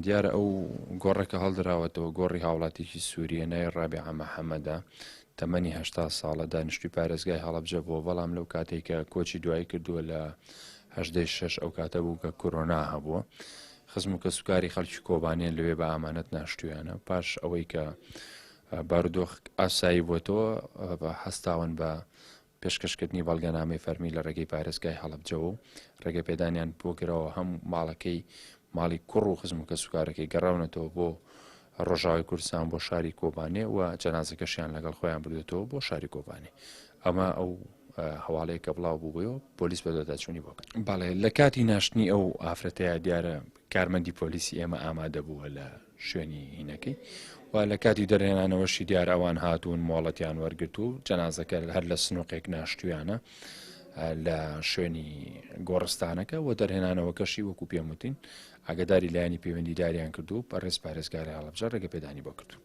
دیارە ئەو گۆڕە کە هەڵدراوەتەوە گۆڕی هاوڵاتیکی سووریە ناوی ڕابیعە محەمەدە، تەمەنی 80 ساڵە، دانیشتووی پارێزگای هەڵەبجە بووە، بەڵام لەو کاتێک کە کۆچی دوایی کردووە لە هەژدەی شەش ئەو کاتە بوو کە کۆرۆنا هەبووە. خزم و کەسوکاری خەڵکی کۆبانێن لەوێ بە ئامانەت ناشتویانە. پاش ئەوەی کە بارودۆخ ئاسایی بووەتەوە هەستاون بە پێشکەشکردنی بەڵگەنامەی فەرمی لە ڕێگەی پارێزگای هەڵەبجەوە و ڕێگەپێدانیان بۆ کراوە هەم ماڵەکەی ماڵی کوڕ و خزم و کەسوکارەکەی گەڕاونەتەوە بۆ ڕۆژاوای کوردستان بۆ شاری کۆبانێ و جەنازەکەشیان لەگەڵ خۆیان بردێتەوە بۆ شاری کۆبانێ. ئەمە ئەو هەواڵەیە کە بڵاو بووبوویەوە پۆلیس بەدواداچوونی بۆ کرد. بەڵێ لە کاتی ناشتنی ئەو ئافرەتەیە دیارە کارمەندی پۆلیسی ئێمە ئامادە بووە لە شوێنی هینەکەی و لە کاتی دەرهێنانەوەشی دیار ئەوان هاتوون مۆڵەتیان وەرگرت و جەنازەکە هەر لە سنووقێک ناشتویانە لە شوێنی گۆڕستانەکە و دەرهێنانەوەکەشی وەکو پێم وتین ئاگداری لایەنی پەیوەندیداریان کردو بەڕێز پارێزگاری هەڵەبجە ڕێگە پێدانی بۆ کردو.